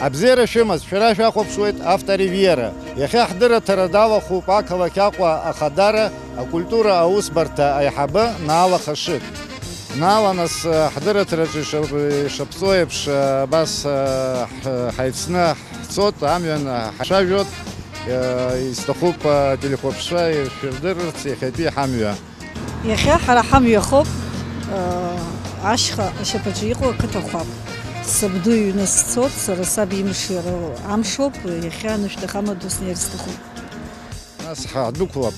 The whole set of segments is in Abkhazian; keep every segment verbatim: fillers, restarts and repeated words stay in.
Абзиара шәымаз, шәара шәахәаԥшуеит Авторивиера. Иахьа ҳдырраҭара далахәуп ақалақь Аҟәа ахадара, акультура аусбарҭа аиҳабы Наала Хашык. Наала, нас, ҳдырраҭараҿы ишап-, ишаԥҵоу еиԥш, абас, ҳ-, ҳаицны ҳцот, амҩан ҳацәажәот, изҭахуп ателехәаԥшцәа шәырдырырц иахьатәи ҳамҩа. Иахьа ҳара ҳамҩа хоуп, ашьха ашьапаҿы иҟоу ақыҭа Хәаԥ. Сабду иҩны сцот, сара саб имшира амшоуп, иахьа анышә дахамаду снеир сҭахуп. Нас ҳадәықәлап.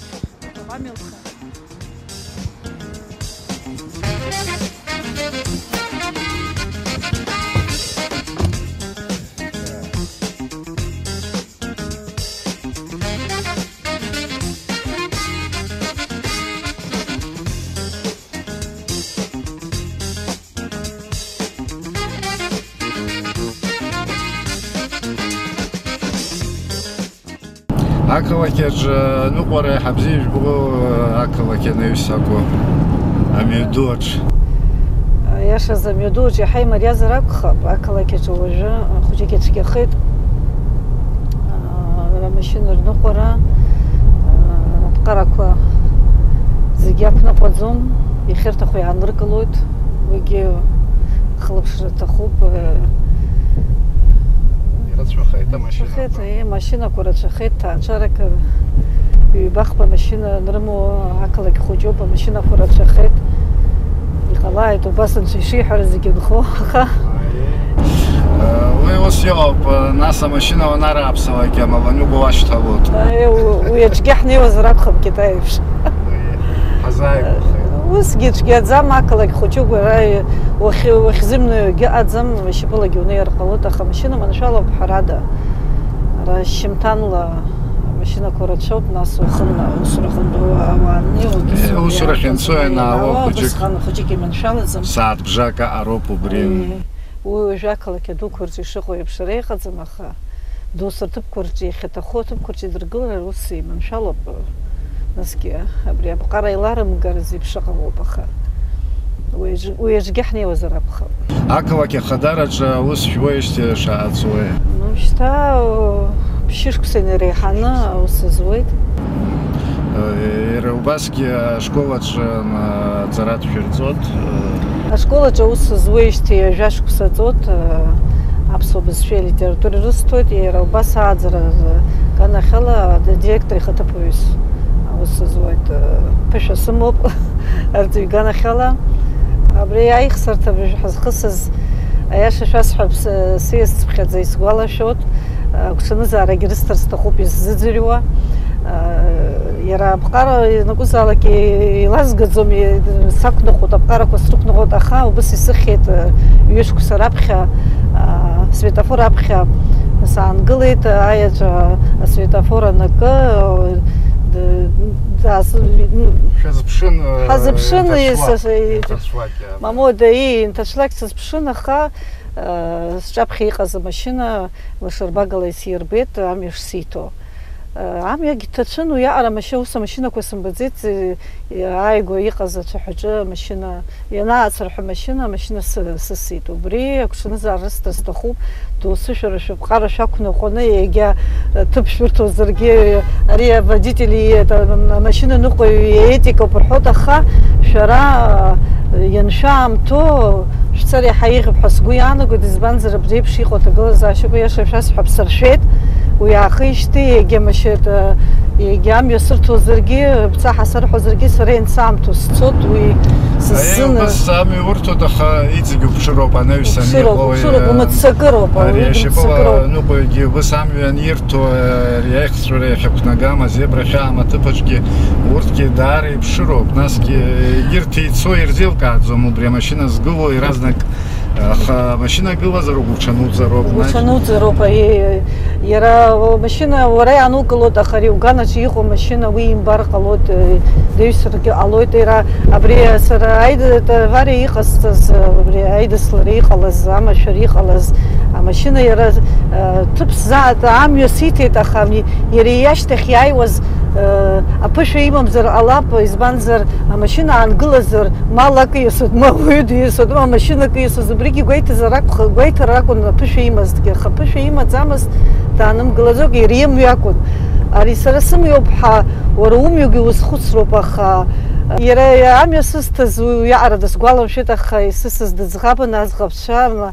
Ақалақь аҿы аныҟәара иаҳа бзиа ижәбо, ақалақь анаҩс акәу, амҩаду аҿы. Иашаз, амҩаду аҿы иаҳа имариазар акәхап, ақалақь аҿы уажәы хәыҷык ицәгьахеит. Амашьына рныҟәара, аԥҟарақәа зегьы ақәныҟәаӡом, иахьырҭаху иааныркылоит, уигьы хылаԥшра аҭахуп. Ирацәахеит амашьынақәа. Рацәахеит, е, машьынақәа рацәахеит, ҭаацәарак, ҩба-хԥа машьына анрымоу ақалақь хәыҷуп, амашьынақәа рацәахеит. Иҟалааит убас анцәа ишиҳәара зегьы нхо, аха. Уи ус иҟоуп, нас амашьына уанарааԥсалак, амаланыҟәа уашьҭалоит. Аи, у-, уи аҿгьы ҳнеиуазар акәхап, Китай еиԥш. Ҳазааигәахеит. Усгьы цәгьаӡам, ақалақь хәыҷуп, уара уахь-, уахьзымнеигьы ыҟаӡам, шьапылагьы унеир ҟалоит, аха амашьына маншәалоуп, ҳәарада. Ара шьымҭанла амашьынақәа рацәоуп, нас уахынла аусураҟынтә уа-, уааннеиуа, Е, усурахь ианцо ианаауа, ианаауа, хәыҷык. Убысҟан хәыҷык иманшәалаӡам. Сааҭ бжак аҟароуп убри. Е, уи уажәы ақалақь адуқәа рҿы ишыҟоу еиԥш ара иҟаӡам, аха доусы рҭыԥқәа рҿы, иахьаҭаху аҭыԥқәа рҿы идыргылар ус иманшәалоуп. Насгьы абри аԥҟара еиларымгар зеиԥш ыҟалоуп, аха уи аҿ-, уи аҿгьы ҳнеиуазар акәхап. Ақалақь ахадараҿы аус жәуеижьҭеи шаҟаҵуеи? Ну, шьҭа, о, ԥшьышықәса инареиҳаны аус зуеит. Э, иара убасгьы ашкол аҿы, м, аҵара шәырҵот? Ашкол аҿы аус зуеижьҭеи ҩажәа шықәса ҵот, аԥсуа бызшәеи алитературеи рысҭоит, иара убас ааӡара, ганахьала, адиректор ихаҭыԥуаҩыс аус зуеит, ԥышәа сымоуп арҵаҩ ганахьала. Абри аихсырҭа абыржә ҳазхысыз, аиаша шәасҳәап, с-, сиасцыԥхьаӡа исгәалашәоит. Агәҽанызаарагьы рысҭар сҭахуп исзыӡырҩуа. Иара аԥҟара ианакәызаалак еилазгаӡом, сақәныҟәоит, аԥҟарақәа срықәныҟәоит, аха убыс исыхьеит, ҩышықәса раԥхьа, светофор аԥхьа саангылеит, аеҵәа асветофор анакы, д-, даз-, Шәазыԥшын, э, Ҳазыԥшын, инҭаҵәлак, ис-, ис-, инҭаҵәлак, э, Мамоу, даи, инҭаҵәлак сазыԥшын, аха, э, сҿаԥхьа иҟаз амашьына лашарбагала исирбеит, амҩа шсиҭо. Э, амҩагь ҭацәын, уиаҟара амашьы-, ус амашьынақәа сымбаӡеит, э, ааигәа иҟаз ацәаҳәаҿы амашьына ианаацырҳәа амашьына, амашьына сы-, сысит. Убри агәҽанызаара рысҭар сҭахуп, доусы шәара шәыԥҟара шәақәныҟәаны, егьа, э, ҭыԥ шәырҭозаргьы, ари аводитель, это, амашьына ныҟәаҩ иетикоуп рҳәоит, аха шәара, э, ианшәаамҭоу, шәцар иаҳа еиӷьуп ҳәа сгәы иаанагоит, избанзар, абри еиԥш иҟоу аҭагылазаашьақәа иаша шәасҳәап, сыршәеит, уи аахижьҭеи егьа машьына, егьа амҩа сырҭозаргьы, бца ҳасарҳәозаргьы, сара ианцамҭоу сцот, уи сыззын-. Аиеи, убыс амҩа урҭоит, аха иҵегь уԥшыроуп, анаҩсан Уԥшыроуп, иҟоу, уԥшыроуп, э, умыццакыроуп, ари уигьы ашьапыла мыццакыроуп. Ныҟәаҩгьы убыс амҩан ирҭо, э, ари аихҵәара иахьақәнагам, азебра хьаам аҭыԥаҿгьы, урҭгьы даара иԥшыроуп, насгьы егьырҭ еицәоу ирзеилкааӡом, убри амашьына згылоу иаразнак Аха амашьына гылазароуп, угәуҽануҵароуп, значит. Угәуҽануҵароуп, аиеи. Иара амашьына уара иаанукылоит, аха ари уганаҿ иҟоу амашьына уи имбар ҟалоит, э, деҩсыргьы ҟалоит. Иара абри сара аида-, авариа иҟасҵаз, абри аидыслара иҟалаз, амашәыр иҟалаз амашьына иара, э, ҭыԥ сзаат-, амҩа сиҭеит, аха ами, иара иашьҭахь иааиуаз Аԥышәа имамзар ҟалап, избанзар, амашьына аангылазар, мал акы иасуеит, ма уаҩы диасуеит, ма машьынак иасуеит, убригьы гәеиҭазар акәх-, гәеиҭар акәын аԥышәа имазҭгьы, аха аԥышәа имаӡамызт, даанымгылаӡоит, иара имҩа акәын. Ари сара сымҩоуп ҳәа, уара умҩагьы узхәыцроуп, аха иара амҩа сызҭаз уи уиаҟара дысгәаламшәеит, аха исысыз дыӡӷабын, аӡӷабцәа,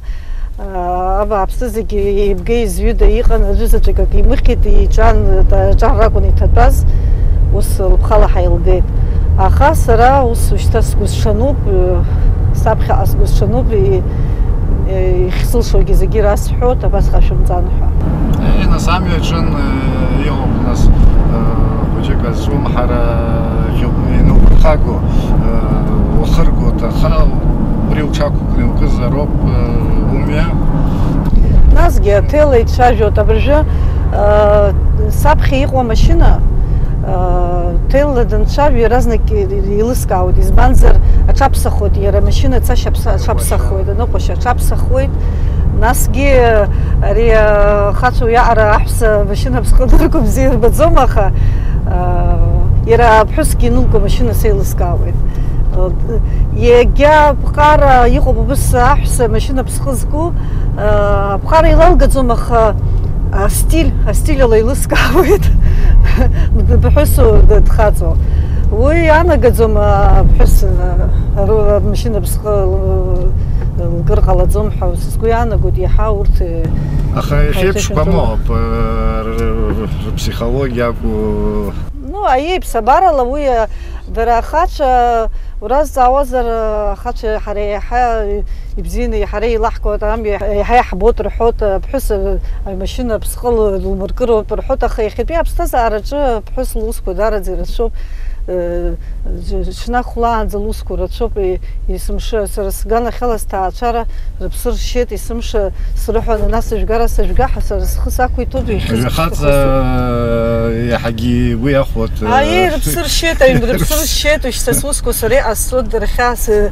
Абааԥсы зегьы еибга-еизҩыда иҟан, аӡәы заҵәык акы имыхьит, иҿан, аҿар ракәын иҭатәаз, ус лыԥхала ҳаилгеит. Аха сара ус шьҭа сгәысҽануп, саԥхьаҟа сгәысҽануп, и-, ихьсылшогьы зегьы расҳәоит, абасҟа шәымҵан ҳәа. Еи, нас амҩа аҿын, э, иҟоуп, нас, э, хәыҷык азҿлымҳара хьыҟ-, инуԥырхаго, э, уахырго, аха убри уҽақәкны иукызароуп, э, умҩа. Насгьы аҭел еицәажәоит абыржәы, э, саԥхьа иҟоу амашьына, э, ҭелла данцәажәо иаразнак еилыскаауеит, избанзар, аҽаԥсахуеит, иара амашьына цашьа аԥса-, аҽаԥсахуеит, аныҟәашьа аҽаԥсахуеит. Насгьы ари ахацәа уиаҟара аҳәса машьына аԥсҟы анырго бзиа ирбаӡом, аха, э, иара аԥҳәысгьы инылго амашьына сеилыскаауеит. Э, егьа аԥҟара иҟоуп убыс аҳәса машьына аԥсҟы зку, э, аԥҟара еилалгаӡом, аха астиль, астиль ала еилыскаауеит. Бԥҳәысу дхаҵоу. Уи анагаӡом, аԥҳәыс, э, ру-, амашьына аԥсҟы, э, лкыр ҟалаӡом ҳәа, сгәы иаанагоит, иаҳа урҭ, э, Аха иахьеиԥшқәа ҳаицәажәон. Моуп, э, р-, р-, р-, рпсихологиа акәу. Ну, аиеи, ԥсабарала уи, э, дара ахацәа уразҵаауазар, э, ахацәа ҳара иаҳа ибзианы, ҳара еилаҳкуеит, амҩа иаҳа иаҳбоит рҳәоит, аԥҳәыс, э, амашьына аԥсҟы лмыркыроуп рҳәоит, аха иахьатәи аԥсҭазаараҿы аԥҳәыс лусқәа даараӡа ирацәоуп, э, ҽ-, ҽнак хәлаанӡа лусқәа рацәоуп, и-, есымша, сара сганахьала сҭаацәара рыԥсы ршьеит, есымша срыҳәаны, нас, ыжәгара сыжәга ҳәа сара схы сақәиҭуп, иахьа Жәахаҵа сыԥсы хысуп. Иаҳагьы игәы иахәоит, Аиеи, э, рыԥсы ршьеит, аҩн, рыԥсы ршьеит, уажә са сусқәа сара иҟасҵоит, дара хьаас, э,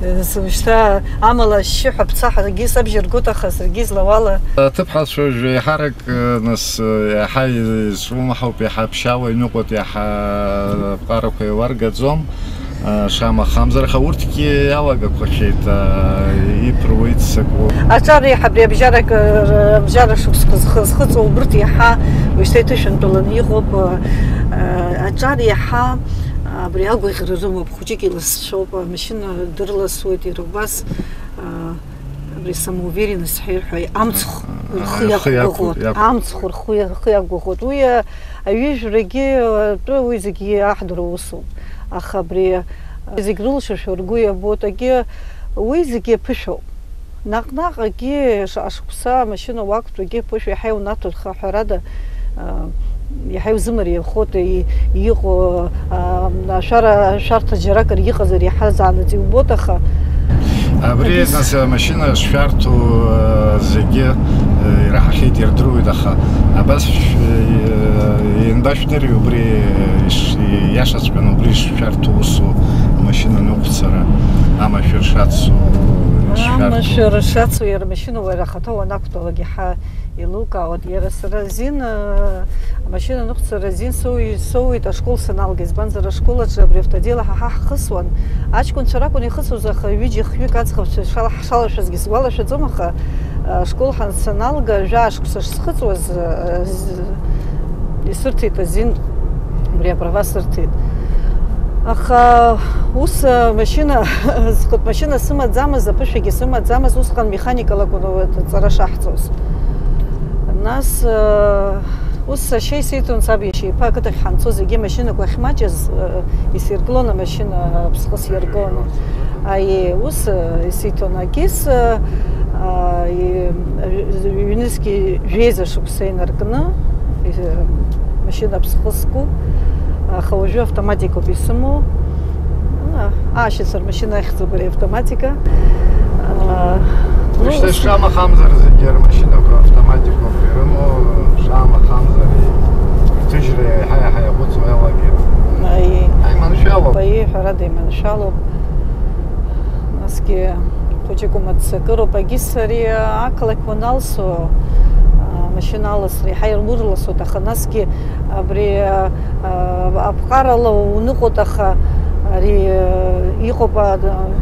э, с-, шьҭа амала ашьшьыҳәа бца ҳәагьы сабжьаргоит, аха саргьы излауала. Аҭыԥҳацәа уажә еиҳарак, э, нас, э, иаҳа изҿлымҳауп, иаҳа ԥшьаауа иныҟәоит, иаҳа аԥҟарақәа еиларгаӡом. Шамахамзар, аха урҭгьы иалагақәахьеит, иԥыруа, иццакуа. Аҿар еиҳа абри абжьарак, абжьара шықәсқәа зхы-, зхыҵуа убырҭ иаҳа уажәшьҭа иҭышәынтәаланы иҟоуп. Аҿар иаҳа абри агәаӷьра рымоуп, хәыҷык иласцәоуп, амашьына дырласуеит, иара убас, абри самоуверенность ҳәа ирҳәо, амцхә рхы Рхы иақәгәыӷуеит, иақәгәыӷуеит, иақәгәыӷуеит. Амцхә рхы, рхы иақәгәыӷуеит. Уи, аҩыжәрагьы, атәы, уи зегьы аҳдыруа усуп. Аха абри зегь рылшашәа ргәы иабоит, агьы уи зегьы ԥышәоуп. Наҟ-наҟ агьы шаҟа шықәса амашьына уақәтәоугьы ԥышәа иаҳа иунаҭоит, ха-, ҳәарада, а, иаҳа иузымариахоит, и-, иҟоу, а, ашәара, ашәарҭа џьаракыр иҟазар иаҳа заанаҵ иубоит, аха Абри, Абас. Нас, амашьына шшәарҭоу, а, зегьы, а, ираҳахьеит, ирдыруеит, аха абас шә-, а, ианбашәдыри убри, иш-, иашаҵәҟьаны убри шшәарҭоу усу, амашьына аныҟәцара, амашәыр шацу, шшәарҭоу? Амашәыр шацу иара амашьына уара ахаҭа уанақәтәалак иаҳа еилукаауан. Иара сара азин, а, амашьына аныҟәцара азин соуи-, соуит ашкол саналга, избанзар ашкол аҿы абри автодел ҳа ҳахысуан. Аҷкәынцәа ракәын ихыҵуаз, аха ҩыџьа-хҩык аӡӷабцәа шала-, ҳшалашәазгьы сгәалашәаӡом, аха, а, ашкол ҳан-, саналга, жәаа шықәса шсхыҵуаз, а, з-, исырҭеит азин, абри аправа сырҭеит. Аха ус, а, машьына, зхатә машьына сымаӡамыз, аԥышәагьы сымаӡамыз, усҟан механикала акәын аҵара шаҳҵоз. Нас, а, ус ашьа исиҭон саб иашьа иԥа, ақыҭахь ҳанцо зегьы машьынақәа ахьмаҷыз, а, исирклон амашьына, аԥсҟы сиргон. Аиеи, ус, а, исиҭон агьыс, а, а, и-, ҩнызқьи жәеиза шықәса инаркны, и-, машьына аԥсҟы скуп, аха уажәы автоматикоуп исымоу. А, аашьацәа рмашьына ахьӡуп ари автоматика. А, ну, Уажәшьҭа ус- шамахамзар зегьы рмашьынақәа автоматикоуп ирымоу, шамахамзар рҭыжьра иаҳа-иаҳа иаҟәыҵуа иалагеит. Аиеи. Аиманшәалоуп. Аиеи, ҳәарада, иманшәалоуп. Насгьы хәыҷык умыццакыроуп. Агьыс ари ақалақь уаналсо, а, Амашьына аласра иаҳа ирурласуеит, аха насгьы абри, а, а, аԥҟарала уныҟәоит, аха ари, а, иҟоуп, а,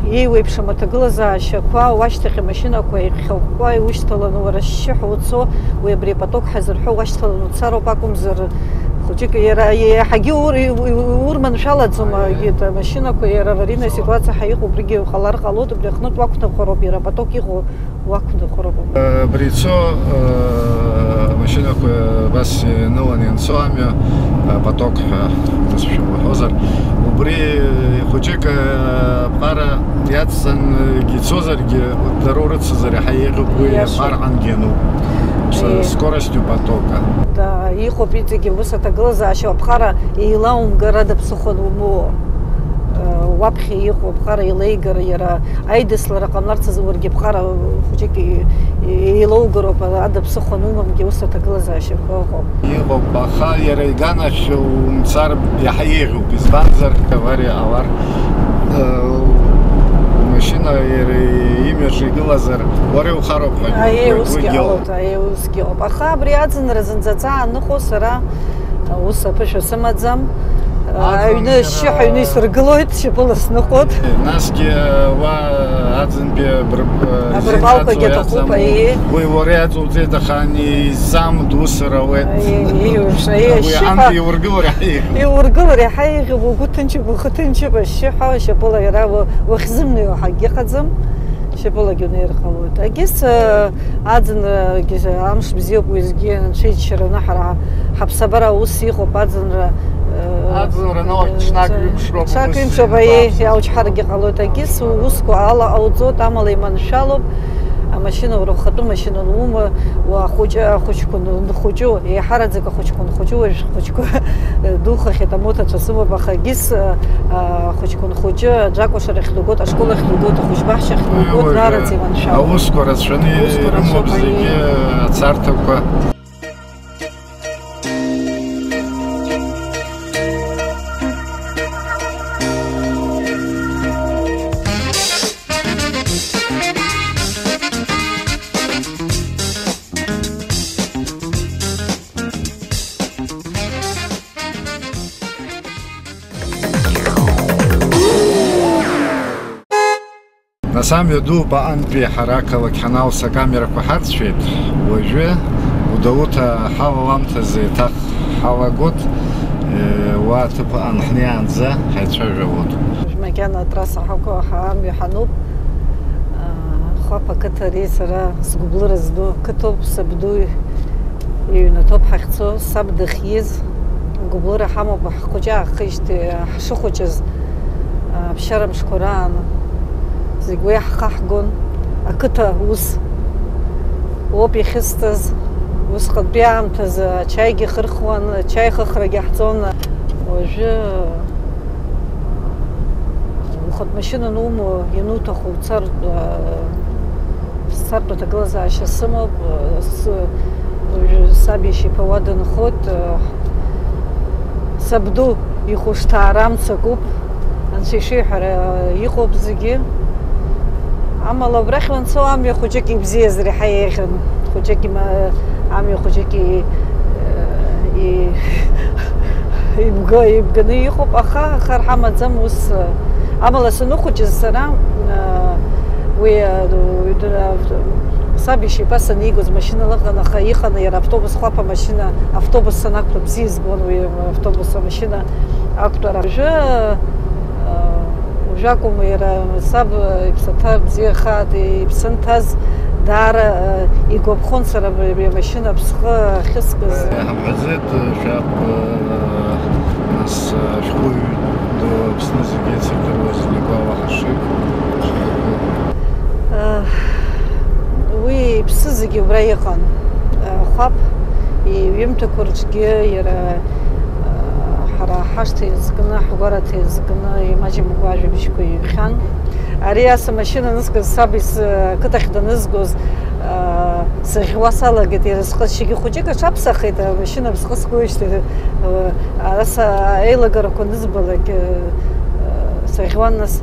еиуеиԥшым аҭагылазаашьақәа, уашьҭахь амашьынақәа еихьыҟәҟәа иушьҭаланы уара ашьшьыҳәа уцо, уи абри апоток ҳазырҳәо уашьҭаланы уцароуп акәымзар, хәыҷык иара еиҳагьы иур-, иу-, иу-, иурманшәалаӡом, егьырҭ амашьынақәа иара аварийная ситуациа ҳәа иҟоу убригьы ҟалар ҟалоит, убри аҟнытә уақәнахәароуп иара апоток иҟоу. Уақәныҟәароуп. Э, абри ицо, э, амашьынақәа абас иныланы ианцо амҩа, э, поток ҳәа, ус шәа уҳәозар, убри, э, хәыҷык, э, аԥҟара иацҵан, э, ицозаргьы, дара урыцызар иаҳа еиӷьуп уи. Иашоуп. Аԥарҟангьы иануп. С-, Аиеи. Скоростью потока. Да, иҟоуп иҵегьы ус аҭагылазаашьа, аԥҟара еилаумгар ада ԥсыхәа анумоуа, э, уаԥхьа иҟоу аԥҟара еилеигар иара Аидыслара ҟамларц азы уаргьы аԥҟара хәыҷык и-, и-, еилоугароуп, ада ԥсыхәа анумамгьы ус аҭагылазаашьақәа ыҟоуп. Иҟоуп, аха иара иганахь умцар иаҳа еиӷьуп, избанзар, авариа ҟалар, э, машьына иара имҩаҿы игылазар, уара иухароуп ҳәа. Аиеи, уи-, усгьы уигьы ыҟоуп, ыҟоуп. Аиеи, усгьы ыҟоуп. Аха абри аӡынра зынӡа аҵааныҟәо сара ус аԥышәа сымаӡам. Аӡын Аҩны ашьшьыҳәа аҩны исыргылоит, шьапыла сныҟәоит. Насгьы уа аӡынтәи абыр-, Абырбалқәагьы зегь аҭахуп, аҵаму, аиеи. Уи уара иаҵоуҵеит, аха ани изамуит, ус ауеит. Аиеи, ииуша, аиеи, Уи ашьшьыҳәа анкьа иургылар иаҳа еиӷьуп. Иургылар иаҳа еиӷьуп, угәы ҭынчуп, ухы ҭынчуп, ашьшьыҳәа, шьапыла иара у-, ухьзымныҩуа ҳәа акгьы ыҟаӡам. Шьапылагьы унеир ҟалоит. Агьыс, э, Аӡынрагьы амш бзиоуп, уеизгьы анцәа иџьшьараны ҳара ҳаԥсабара ус иҟоуп, аӡынра, э, Аӡынра, ну, ҽнак ҩымш роуп, ҽнак ус ҩымш роуп, аиеи, иҟоу. Иаучҳаргьы ҟалоит, агьыс усқәа ала ҟауҵоит, амала иманшәалоуп, амашьына уара ухатәы машьына анума, уахәыҷы, ахәыҷқәа нхәыҷу, еиҳараӡак ахәыҷқәа нхәыҷу, уажә хәыҷқәа духахьеит, амоҭацәа сымоуп, аха агьыс, а, ахәыҷқәа нхәыҷы аџьакәашарахь дыгоит, ашкол ахь дыгоит, ахәыҷбаҳчахь дыгоит, Уи уажәы даараӡа иманшәалоуп. Аусқәа рацәаны Аусқәа ирымоуп рацәоуп, зегьы аиеи. Ацарҭақәа. Нас амҩа дууп аҟантәи ҳара ақалақь ҳаналс акамерақәа ҳарцәеит. Уажәы Гәдоуҭа ҳалаламҭазы еиҭах ҳалагоит. Уа аҭыԥ аҟны ҳнеиаанӡа ҳаицәажәалоит. Уажә макьана атрасса ҳақәу ҳа-, амҩа ҳануп. Хәаԥ ақыҭа ари сара сгәыблыра зду ақыҭоуп, сабду иҩнаҭоуп ҳахьцо, саб дахьиз гәыблыра ҳамоуп, ҳхәыҷы аахижьҭеи ҳшыхәыҷыз, аԥсшьара мшқәа раан зегь уи ҳхаҳгон. Ақыҭа ус оуп иахьысҵаз, усҟантәи аамҭазы ачаигьы хырхуан, ачаи хыхрагьы ҳҵон. Уажәы ухатә машьына анумоу, иануҭаху уцар, сцартә аҭагылазаашьа сымоуп, сы-, уажәы саб иашьа иԥа уа дынхоит, сабду ихәышҭаара амца акуп, анцәа ишиҳәара иҟоуп зегьы. Амала убрахь уанцо амҩа хәыҷык ибзиазар иаҳа еиӷьын, хәыҷык има-, амҩа хәыҷык и-, и-, ибга-, ибганы иҟоуп, аха, аха рҳамаӡам ус, амала саныхәыҷыз сара, уи, уи д-, саб иашьа иԥа санигоз машьына лыҟан, аха иҟан иара автобус хәаԥ амашьына, автобус санақәтәа бзиа избон уи автобус амашьына ақәтәара. Уажәы, уажәы акәым, иара саб иԥсаҭа бзиахааит, иԥсы нҭаз даара игәаԥхон сара абри амашьына аԥсҟы ахьыскыз. Ҳамҳәаӡеит, шәаб, нас, шәҟәыҩҩы ду Аԥсны зегьы еицырдыруаз Никәа Уаҳашип. Уи иԥсы зегьы убра иҟан. Хәаԥ иҩымҭақәа рҿгьы иара, ҳара ҳашҭа иазкны, ҳгәараҭа иазкны, имаҷымкәа ажәабжьқәа иҩхьан. Ари ас амашьына анысгаз, саб ис-, ақыҭахь данызгоз, сыӷьуа салагеит, иара сҟазшьагьы хәыҷык аҽаԥсахит, амашьына аԥсҟы сгоижьҭеи, ас аилагарақәа анызбалак, сыӷьуан, нас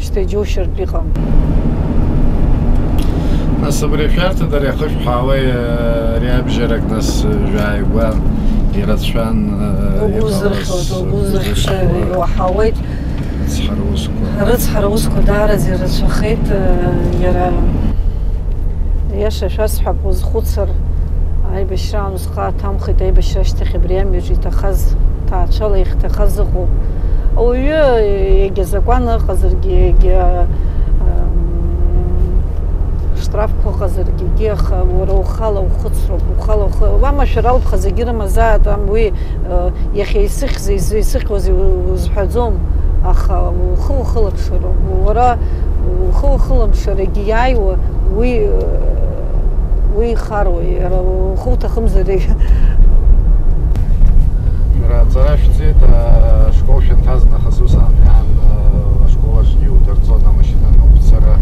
Шьҭа иџьоушьартә иҟам. Нас абри ашәарҭа дара иахышәҳәаауеи, ари абжьарак, нас, жәааигәа ирацәан, Угәы узырхьуеит, угәы узырхьша иуаҳауеит. Рыцҳара усқәа. Рыцҳара усқәа даараӡа ирацәахеит, иара, иаша шәасҳәап, узхәыцыр, аибашьраан усҟак аҭамхеит, аибашьра ашьҭахь абри амҩаҿ иҭахаз, ҭаацәала иахьҭахаз ыҟоуп. Ауаҩы, егьа закәан ыҟазаргьы, егьа, ам, штрафқәа ыҟазаргьы, егьи, аха уара ухала ухәыцроуп, ухала ухы-, уамашәара алԥха зегьы рымазааит, ам, уи, э, иахьа исыхьзеи, изы исыхьуазеи у-, узҳәаӡом, аха ухы ухылаԥшыроуп. Уара ухы ухылымшарагьы иааиуа, уи, э, уи ихароуп, иара ухы уҭахымзаргьы. Иара аҵара шәҵеит, ашкол шәанҭаз нахыс ус аамҭа, ашкол аҿгьы удырҵон амашьына аныҟәцара,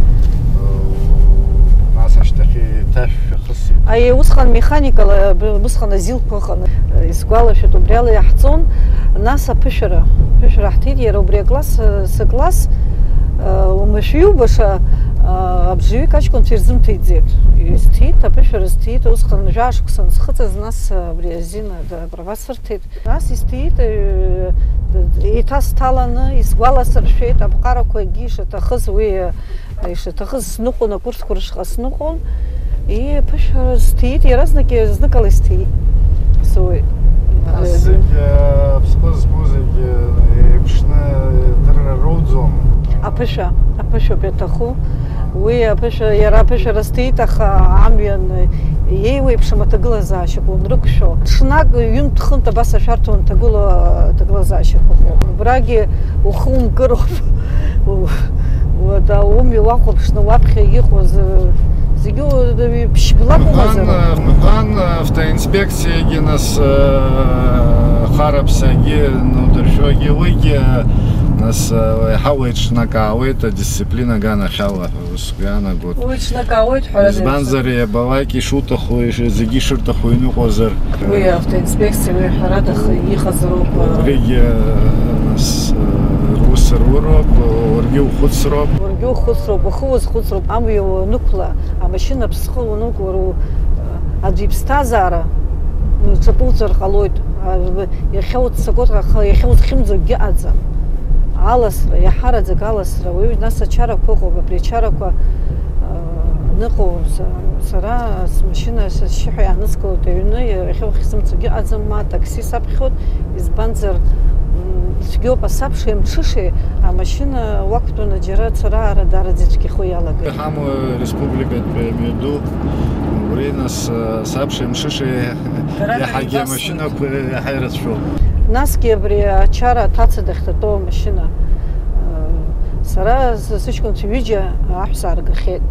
нас ашьҭахь еиҭа шәахысит. Аиеи, усҟан механикала, б-, усҟан азилқәа ыҟан, исгәалашәоит, убриала иаҳҵон, нас аԥышәара, аԥышәара ҳҭеит, иара убри акласс, сыкласс, уамашәа иубаша, абжаҩык аҷкәынцәа ирзымҭеиӡеит, изҭиит, аԥышәара зҭиит, усҟан жәаа шықәса ансхыҵыз, нас абри азин, да, Права сырҭеит. Нас исҭиит, э, еиҭа сҭаланы, исгәаласыршәеит, аԥҟарақәагьы ишаҭахыз уи, э, ишаҭахыз сныҟәон, акурсқәа рышҟа сныҟәон. И ԥышәара сҭиит, иаразнак, зныкала исҭиит. Сыуеит. Нас зегь, э, аԥсҟы зку зегь, э, еиԥшны, э, дырра роуӡом. Аԥышәа, аԥышәоуп иаҭаху. Уи аԥышәа, иара аԥышәара сҭиит, аха амҩан иеиуеиԥшым аҭагылазаашьақәа унрықәшәо. Ҽнак ҩынтә-хынтә абас ашәарҭа унҭагыло аҭагылазаашьақәа ыҟоуп. Убрагьы ухы умкыроуп. Уа-, умҩа уахәаԥшны уаԥхьа иҟоу зы-, зегьы у-, ԥшьблак умазароуп. Мҳәан, автоинспекциагьы нас, э, хараԥсагьы нудыршәогьы, уигьы, э, нас, э, еиҳа уеиҿнакаауеит адисциплина аганахьала. Ус иаанагоит. Уи ҽнак аауеит, ҳәарада. Избанзар, иабалак ишуҭаху, иш-, зегьы ишырҭаху иныҟәозар. Уи автоинспекциа, уи ҳәарада, х-, иҟазароуп. Убригьы, нас, рус руроуп, уаргьы ухәыцроуп. Уаргьы ухәыцроуп, ухы уазхәыцроуп, амҩа уанықәла, амашьына аԥсҟы уанықәла, уара у-, аӡә иԥсҭазаара уҿаԥуҵар ҟалоит. А, Иахьа уццакуеит, аха иахьа узхьымӡогьы ыҟаӡам. Аласра, иаҳараӡак аласра, уаҩы нас ачарақәа ыҟоуп, абри ачарақәа, э, ныҟоу, са-, сара смашьына сашьшьыҳәа иааныскылоит аҩны, иахьа ухьзымцогьы ыҟаӡам, ма атакси саԥхьоит, избанзар, м, цәгьоуп асабшеи амҽышеи, амашьына уақәтәаны џьара ацара-аара даараӡа ицәгьахо иалагеит. Иҳамоу республикатә мҩаду, убри нас, э, асабшеи амҽышеи Дара иаҳагьы дырҵасуеит. Амашьынақәа иаҳа ирацәоуп. Насгьы абри ачара аҭаца дахьҭатәоу амашьына, э, сара с-, сыҷкәынцәа ҩыџьа аҳәса ааргахьеит.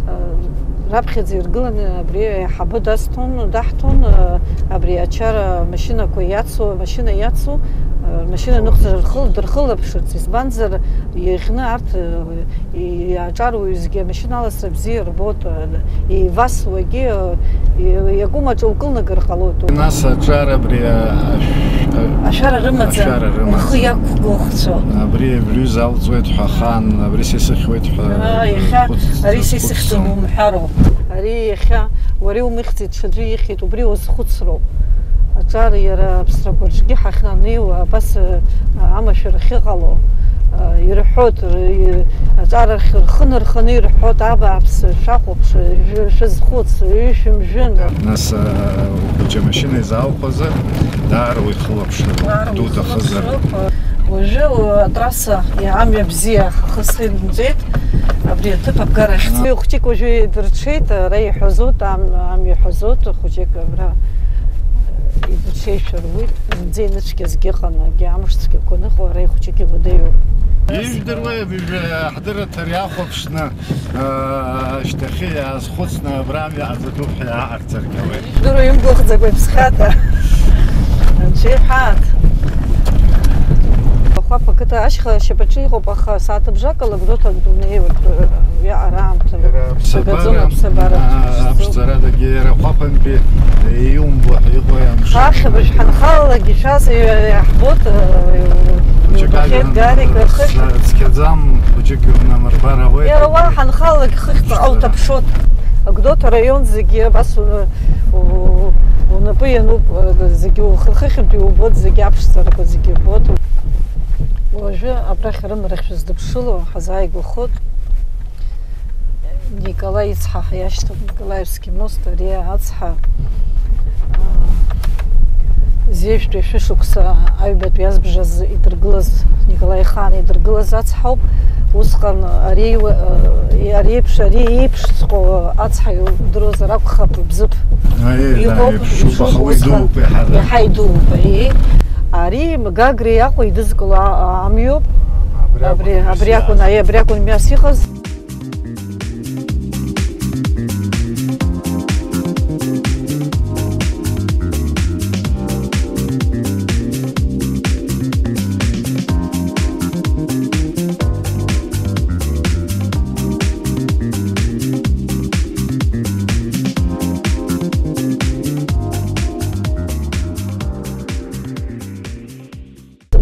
Э, раԥхьаӡа иргыланы абри аиҳабы дасҭон, даҳҭон, э, абри ачара амашьынақәа иацу, амашьына иацу, э, амашьына ныҟәцара рхы-, дырхылаԥшырц, избанзар, иӷьны арҭ, э, И-, аҿар уаҩызгьы амашьына аласра бзиа рбоит, еивасуагьы, и-, иакәым аҿы укылнагар ҟалоит. Нас аҿар абри, а-, ашә-, а-, Ашәара рымаӡам, ашәара рымаӡам. Ухы иақәгәыӷцәо. Абри абри залҵуеит ҳәа ахаан, абри сисыхьуеит ҳәа Аа, иахьа хәыц-, ари сисыхьӡом хәыцӡом. Умҳәароуп. Ари иахьа уара иумыхьӡеит, ҽаӡәы ихьӡеит, убри уазхәыцроуп. Аҿар иара аԥсрақәа рҿгьы ҳахьнанеиуа, абас, а, амашәыр ахьыҟало, а, ирҳәоит, р-, аҿар ахь рхы нырханы ирҳәоит, абааԥсы, шәахәаԥш, шәы-, шәазхәыц, ҩышәымжәын. Нас, а, ухәыҷы амашьына изааухәазар, даара уихылаԥшроуп, Даара дуҭахызар. Уажәы, а, атрасса, а, амҩа бзиа ахысра имҵеит, абри аҭыԥ абгарахь. Уи хәҷык уажәы идырҽеит, ара иҳәазоит, ам-, амҩа иҳәазоит, хәҷык абра идырҽеишәа руит. Зынӡа иныцәгьазгьы ыҟан, егьи амш цәгьақәа аныҟоу, ара ихәҷык ибадеиуп. Ижәдыруеи, абыжәҩа ҳдырраҭара иахәаԥшны, аа, шьҭахьы иаазхәыцны абра амҩа ҟаҵатәуп ҳәа иааҳарцаргьы ауеит. Дыруа имгәыӷӡакәа иԥсхьада. Анцәа иҳәаат. Ахәаԥ ақыҭа ашьха ашьапаҿы иҟоуп, аха сааҭыбжак ала Гәдоуҭа дунеиуеит, уи араамҭа. Иара агаӡом аԥсабара, аԥсабара аа, ԥшӡоуп. Аԥшӡарадагьы иара Хәаԥантәи иумбо ҳәа иҟои амшын? Ахьыбжь ҳанхалалакгьы шәас иаҳбоит, э, Хәыҷык илбахьеит ажәҩан, Гарик, э, ахыхь. Цқьаӡам, хәыҷык иунамырбар ауеит. Иара уа ҳанхалак хыхь ҵәҟьа уҭаԥшуан. Гәдоуҭа араион зегьы абас у-, у-, унапы иануп, э, зегьы ухы-, хыхьынтә иубоит, зегьы аԥшӡарақәа зегьы убоит. Уажәы абрахь арымарахь шәыздыԥшыло ҳазааигәахоит. Николаи ицҳа иашьҭоуп, Николаевский мост, ари ацҳа, аа, зежәтәи шәышықәса аҩбатәи азбжазы идыргылаз, Николаи ихаан идыргылаз ацҳауп. Усҟан ари, аа, ари еиԥш, ари еиԥшҵәҟьоу ацҳа иудыруазар акәхап, Бзыԥ. Аиеи, да, иҟоуп, еиԥшуп, аха уи усҟан дууп, еиҳа, да. Иаҳа идууп, аиеи. Ари Гагреи Аҟәа идызкыло а-, амҩоуп. Абри акәын, абри акәын, аиеи, абри акәын мҩас иҟаз.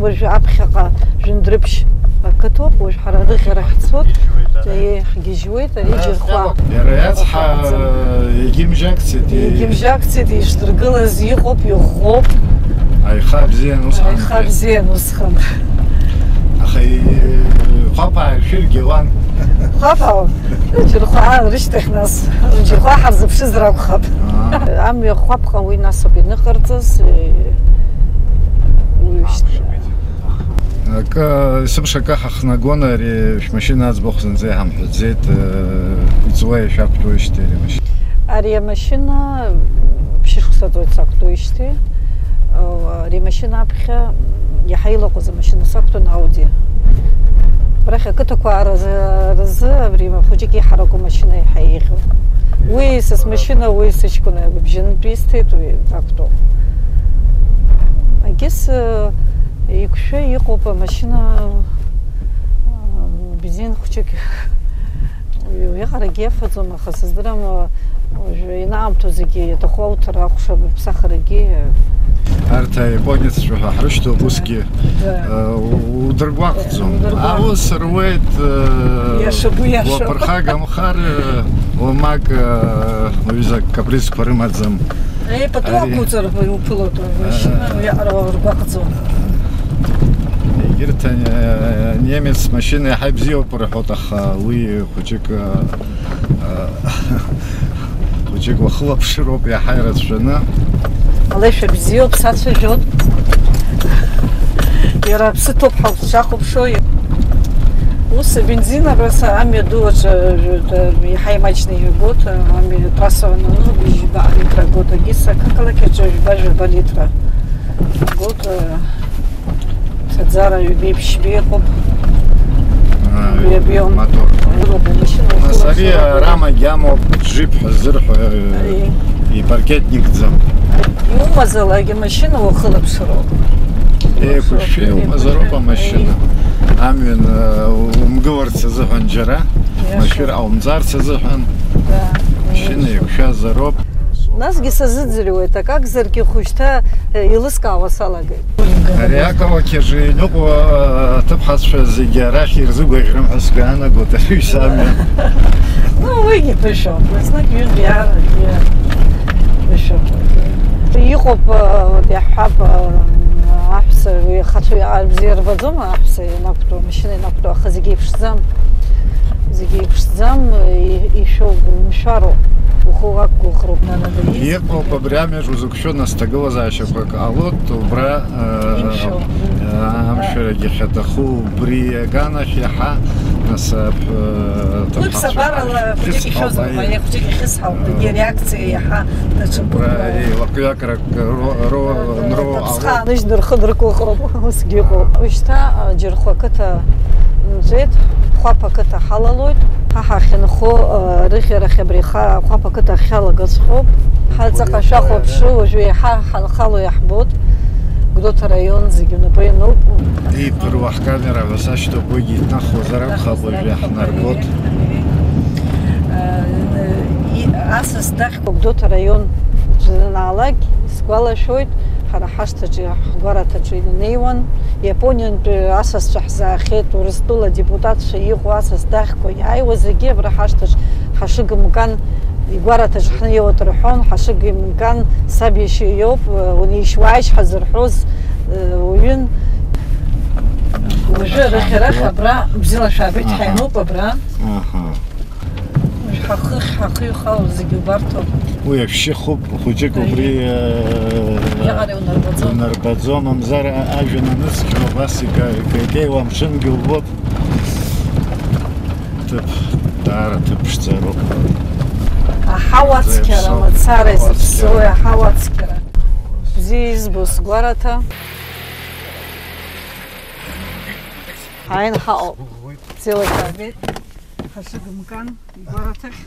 Уажә аԥхьаҟа Жәындәрыԥшь ақыҭоуп, уажә ҳара рыӷьара ҳцоит, еи, ҳгьежьуеит, ари џьырхәа. Иара иацҳа, егьимжьакцеит, егьимжьакцеит, ишдыргылаз иҟоуп, иӷәӷәоуп. Аиха бзиан усҟан. Аиха бзиан усҟан. Аха, е, хәаԥаа ишәыргьы уан. Хәаԥаа? Џьырхәа, аа, рышьҭахь нас. Џьырхәа ҳарзыԥшызар акәхап. Аа. Амҩа хәаԥҟа уи насоуп ианыҟарҵаз, е, уи шьҭ-, Акы, есымша акы ҳахнагон, ари шәмашьына аӡбахә зынӡа иҳамҳәаӡеит, э, иҵуа ишәақәтәоижьҭеи ари амашьына? Ари амашьына ԥшьышықәса ҵуеит сақәтәоижьҭеи. О, ари амашьына аԥхьа иаҳа илаҟәыз амашьына сақәтәан, Ауди. Абрахь ақыҭақәа аразы, аразы абри хәыҷык иҳараку амашьына иаҳа еиӷьу. Уи са смашьына, уи сыҷкәын абжьынтә исҭеит, уи ақәтәоуп. Егьыс, э, Еиқәшәа иҟоуп амашьына, а, бензин хәҷык. Уи, уиаҟарагьы иафаӡом, аха сыздырам, а, уажәы ианаамҭоу зегьы иаҭаху ауҭар акәшап, аԥсахрагьы. Арҭ аиапонеццәа ҳәа ҳрышьҭоуп усгьы. Да. А, у-, удыргәаҟӡом. Удыргәаҟ-, аус руеит, а, иашагәы иашоуп. Уаԥырхагамхар, а, уамак, а, уҩызак капризқәа рымаӡам. Ари пату ақәуҵар уԥылоит, машьына уиаҟара уаргәаҟӡом. Егьырҭ, э, немец машьына иаҳа ибзиоуп рҳәоит, аха уи хәыҷык, э, э, хәыҷык уахылаԥшыроуп иаҳа ирацәаны. Алеишәа бзиоуп, сацәажәоит. Иара аԥсы ҭоуп ҳәа сшахәаԥшуа. Ус абензин абас амҩа ду аҿы, э, иаҳа имаҷны ибоит, амҩа, атрасса анану, бжьба литра агоит, егьыс ақалақь аҿы жәба, жәаба литра агоит, э, ҭаӡара ҩбеи ԥшьбеи ыҟоуп. А, уи обиом. Мотор. Ыҟоуп, амашьына нас ари ухылаԥшуа. Рама гьамоуп, джип ҳәа ззырҳәо, э, ари ипаркетникӡам. Иумазалак амашьына ухылаԥшроуп. Еиқәышәшәа иумазароуп амашьына. Амҩан, э, умгыларц азыҳәан џьара, машәыр ҟаумҵарц азыҳәан, машьына еиқәшәазароуп. Насгьы сазыӡырҩуеит, акакзаргьы хәышьҭа, э, еилыскаауа салагеит. Ари ақалақь аҿы иныҟәо, э, аҭыԥҳацәа зегьы арахь ирзыгәаӷьрым ҳәа сгәы иаанагоит ари самҩа. Ну, уигьы ԥышәоуп, еснагь ҩынтә иаанагьы ԥышәоуп. Иҟоуп, э, вот иаҳҳәап, э, аҳәса, уи ахацәа бзиа рбаӡом, аҳәса ианақәтәоу, амашьына ианақәтәоу, аха зегьы еиԥшӡам. Зегьы еиԥшӡам, и-, ишәоуп, умшәароуп, ухы уақәгәыӷроуп. Иҟоуп, абри амҩаҿ узықәшәо, нас, ҭагылазаашьақәак ҟалоит, убра, э, имшәо, э, амшәарагьы ахьаҭаху, убри аганахь иаҳа, нас, э, п-, э, уи ҭыԥҳацәа ԥсабарала хәыҷык ихьысҳауп, ихьызар, аиеи. Хәыҷык ихьысҳауп, э, егьи ареакциа иаҳа даҽакуп. Убра, э, еилакҩакрак ро-, ро-, нроу, даҽа ԥсхы ааныжьны рхы дыркылхроуп, усгьы ыҟоуп. Ушьҭа, а, Џьырхәа ақыҭа нҵәеит, Хәаԥ ақыҭа ҳалалоит. Ҳа ҳахьынхо, а, рыӷьарахь абри ха-, Хәаԥ ақыҭа ахьалагаҵәҟьоуп. Ҳаҵаҟа шәахәаԥшы, уажәы еиҳа ҳанхало иаҳбоит. Гәдоуҭа араион зегьы унапы иануп. Иԥыруа ҳкамера ҳәа сашьҭоуп, уигьы иҭнахуазар акәхап, уажәы иаҳнарбоит. Асас дахь Гәдоуҭа араион аҿы данаалак, исгәалашәоит, ҳара ҳашҭаҿы, ҳгәараҭаҿы инанеиуан, Иапониантәи асасцәа ҳзаахьеит, Урыстәыла адепутатцәа иҟоу асас дахьқәа иааиуа зегьы абра ҳашҭаҿ Ҳашыг Мкан игәараҭаҿ ҳнеиуеит рҳәон, Ҳашыг Мкан саб иашьа иоуп, унеишь-уааишь ҳазырҳәоз уаҩын. Уажәы арахь-арахь абра бзиала шәаабеит, ҳаиноуп абра. Ҳахыхь, ҳахыҩхалоу зегьы убарҭоуп. Уи ашәшьы хәыҷык убри, э, иаҟара унарбаӡом. Унарбаӡом, мамзар а-, ажәҩан аныцқьра убас ига-, икеикеиуа амшынгьы убоит. Ҭыԥ, даара ҭыԥ ԥшӡароуп. Аҳауа цқьара, зеиԥсоу, мацара аҳауа изыԥсоу цқьара. Аҳауа цқьара. Бзиа избо сгәараҭа. Ҳаин ҳаҟоуп. Бзиала шәаабеит. Ҳашыг Мкан игәараҭахь.